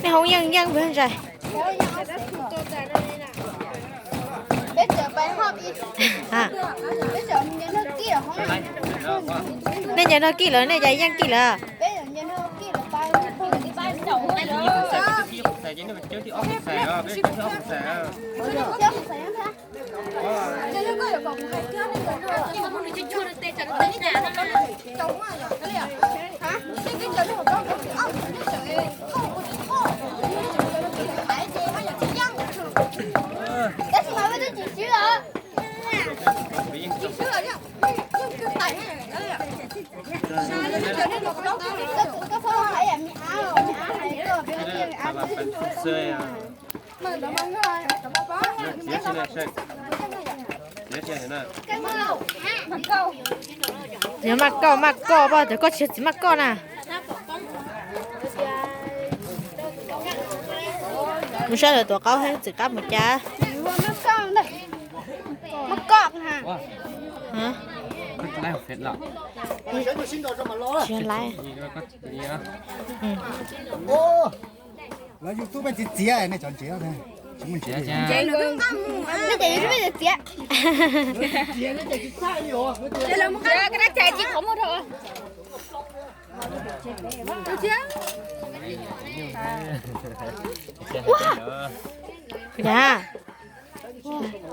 Nej hoob yeej yeej pes tsawg? Nej ncaws nrog kij lawm, nej cas yeej kij lawm? Txiv maj kauj maj kauj, poj, cov koj tsis yog txiv maj kauj na. Mus saib lawv tuav qaub thiab txiv qab mus cas. Tsis laiv. Lawv YouTube txiv txiav, nej cov ntsev, tsis muaj ntsev. Nej cov YouTube txiv txiav.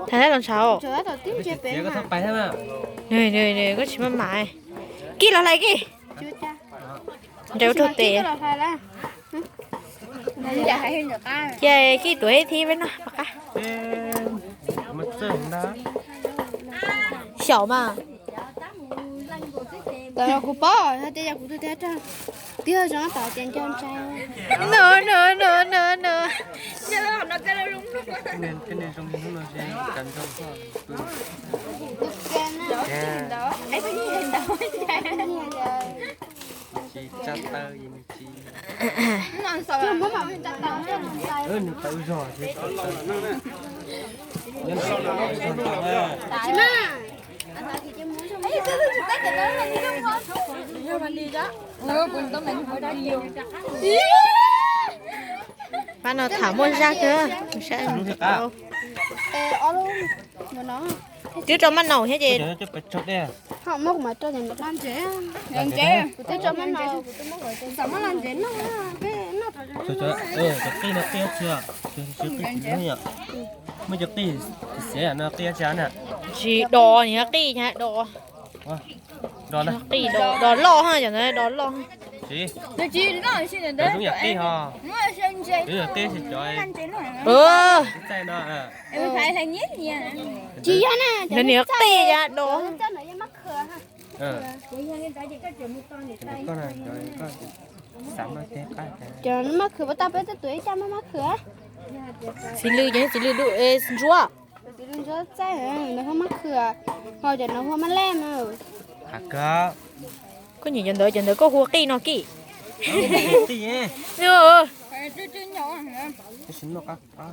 Tham tau los ntshav. Koj tsis maj mam. Kij los hlais kij. Ntshe ua rau tes. Ces kij tuav ib thib peb noj pab qab. Xyaum mas. Kuv paub hais tias yog kuv tus tiag rau. Twb zoo tod ces nco ntshai. No no no no no. Tsis tsa taw, nws tsis, nws tawv zog. Pab no tham muaj zaj kawg, saib. Twb rau maj naum thiab ces. Cov qij no qij tsi, muaj cov qij xiav no qij tsi na. Tsis dos, nws qij nyab dos. Qij dos, dos loj ha, cov ntawd dos loj. Tsis, nws qij ho. Qij tsis cov. Tsis yog na, nws qij nyab dos. Cov maj khwv puas tau peb tuaj tuav ib caj maj maj khwv. Txiv lws ces txiv lws ntsuab. Txiv lws ntsuab txaij, nws hu maj khwv, ho cov no hu maj lej na. Koj nyiam cov ntawd, cov ntawd koj hu qij no kij.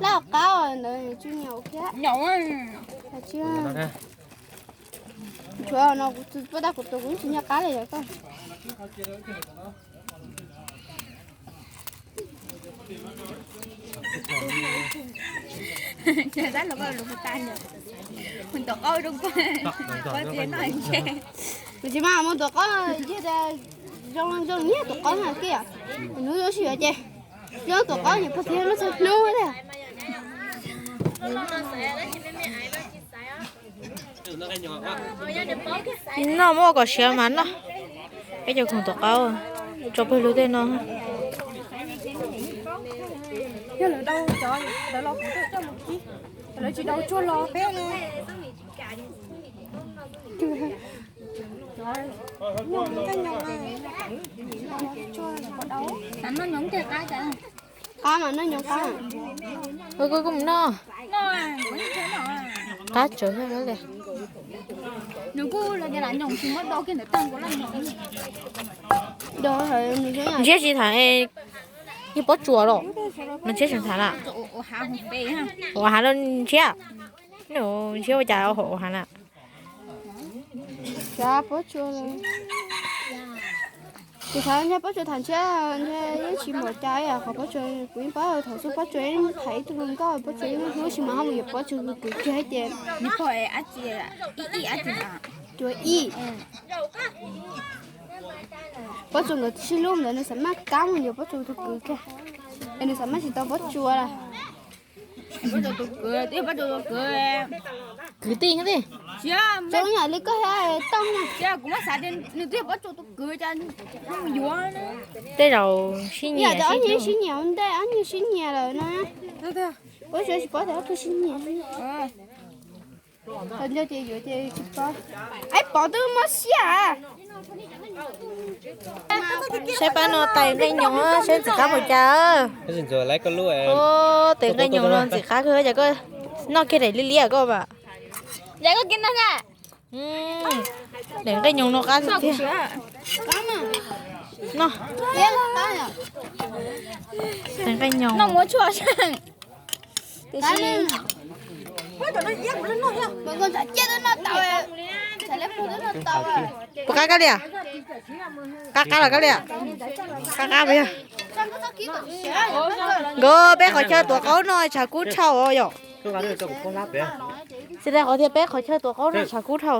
Laj qab ntawd tsis nyaum thiab. Tshuav no kuv puas tau kuv tuav kuv tsis nco qab li yog koj. Kuv tsis mas mus tuav qaub, yog tias zoo zoo nyiaj tuav qaub na kij, hnub zoo sib yuav ces zoo tuav qaub ces pog thiab lub txog hnub thiab. Noj muab kom siav mas noj. Peb cov khoom tuav qaub tso pawg lug tej no. Yog lawv dau cov ntawd los kuv tuaj coj mus kib, lawv tsis dau tsuag los peb no. Qab mas noj nyob qab. Kuv kuv mus noj. Qab tsawv thiab li. Nws kuj los tias lam nyoos tsis muab do kiag ntawm tag nkaus laj nyoos. Ntshiab tsis tham, yog pob tsuas los? Nws ntshiab tsis tham na. Ua hav los ntshiab. Ntshiab ua cas ua hav na. Pob tsuas, kuv xav ntshe pob tsuas tham ntshiab, ntshe yeej tsis npaum cas, qhov pob tsuas kuv yeej paub thaum xub pob tsuas yeej tham ib tug hluas nkauj, pob tsuas yeej hlub tsis mas ho mus yuav pob tsuas tus kwv kiag ces cuav ib. Pob tsuas nkawd sib hlub ntawd nws xav maj kab mus yuav pob tsuas tus kwv kiag, es nws xav maj tsis tau pob tsuas lawm. Kwv tij, zoo yam li koj thiab Tooj na. Tej zaum sib nyiam, ob niag sib nyiam ua ntej, ob niag sib nyiam lawm na. Pob tsuas tsis paub tias ob tug sib nyiam. Thaum nco ces yuav ces tsis paub. Aib Pov twb mob siab. Saib pab no tais nqaij nyoos, saib ntxim qab npaum cas. Tais nqaij nyoos no ntxim qab kawg, cas koj noj kiag daim liab liab koj mas. Cas koj kiag noj na. Daim nqaij nyoos no qab tiag. Noj. Tais nqaij nyoos. Puas qab kab li? Qab qab los kab li? Qab qab puas yog? Nkawd peb qhov chaw tuav qaub no tshav kub dhau yom. Tsis tas qhov tias peb qhov chaw tuav qaub no tshav kub dhau.